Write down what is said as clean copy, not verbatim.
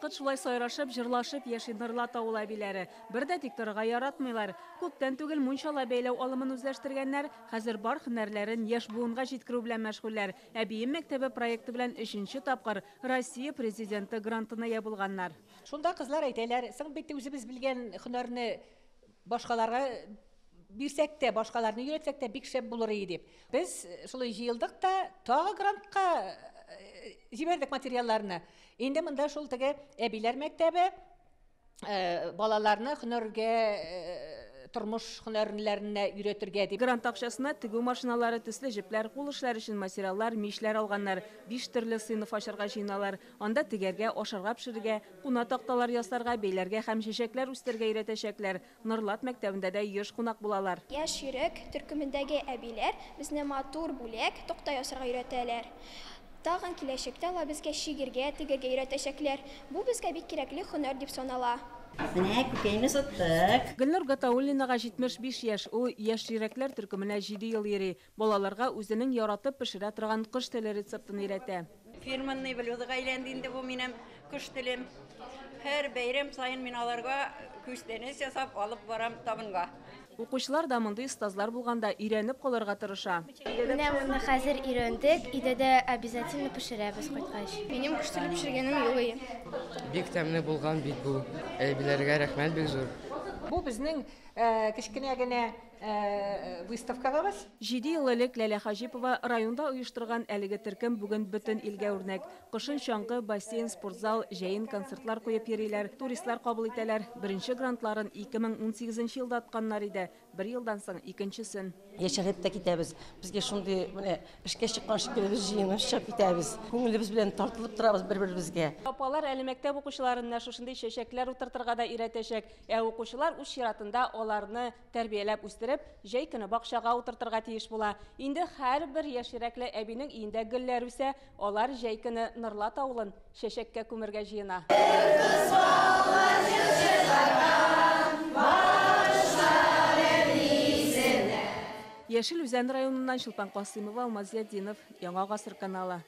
Һәрвакыт шулай сайрашып, җырлашып яши Норлат авылы әбиләре. Бер дә тик торырга яратмыйлар. Күптән түгел мунчала бәйләү алымын үзләштергәннәр. Хәзер бар һөнәрләрен яшь буынга җиткерү белән мәшгульләр. Әбием мәктәбе проекты белән өченче тапкыр Россия Президенты грантына ия булганнар. Шунда кызлар әйтәләр, соң бит үзебез белгән һөнәрне башкаларга бирсәк тә, башкаларны өйрәтсәк тә бик шәп булыр иде дип. Без шулай җыелдык та, тагы грантка җибәрдек материалларны. Инде монда шул теге әбиләр мәктәбе балаларны һөнәргә, тормыш һөнәрләренә өйрәтергә дип. Грант акчасына тегү машиналары, төсле җепләр, кул эшләре өчен материаллар, мичләр алганнар. 5 төрле сыйныф ачарга җыеналар. Анда тегәргә, ашарга пешерергә, куна такталар ясарга, бәйләргә һәм чәчәкләр үстерергә өйрәтәчәкләр. Норлат мәктәбендә дә еш кунак булалар. Яшь йөрәк төркемендәге әбиләр безне матур бүләк, такта ясарга өйрәтәләр. Тагын киләчәктә алар безгә чигергә, тегергә өйрәтәчәкләр. Бу безгә бик кирәкле һөнәр дип санала. Менә күкәйне саттык. Гөлнур Гатауллинага 75 яшь. Ул яшь йөрәкләр төркеменә 7 ел йөри. Балаларга үзенең яратып пешерә торган кош теле рецептын өйрәтә. Фирменный блюдога әйләнде инде бу минем кош телем. Һәр бәйрәм саен мин аларга күчтәнәч ясап алып барам табынга. Укучылар да мондый остазлар булганда өйрәнеп калырга тырыша. Менә моны хәзер өйрәндек, өйдә дә обязательно пешерәбез кайткач. Минем кош теле пешергәнем юк иде. Бик тәмле булган бит бу. Әбиләргә рәхмәт бик зур. Бу безнең кечкенә генә выставкабыз. 7 ел элек Ләлә Хаҗипова районда оештырган әлеге төркем бүген бөтен илгә үрнәк. Кышын чаңгы, бассейн, спортзал, җәен концертлар куеп йөриләр, туристлар кабул итәләр. Беренче грантларын 2018 елда отканнар иде. Бер елдан соң икенчесен. Яшәреп тә китәбез. Безгә шундый менә эшкә чыккан шикелле без җыенып чыгып китәбез. Күңелебез белән тартылып торабыз бер-беребезгә. Апалар әле мәктәп укучыларын менә шушындый чәчәкләр утыртырга да өйрәтәчәк. Ә укучылар үз чиратында аларны тәрбияләп үстереп, җәй көне бакчага утыртырга тиеш була. Инде һәрбер яшь йөрәкле әбинең өендә гөлләр үсә, алар җәй көне Норлат авылын чәчәккә күмергә җыена. Яшел Үзән районыннан Чулпан Касыймова, Алмаз Зиятдинов, Яңа Гасыр каналы.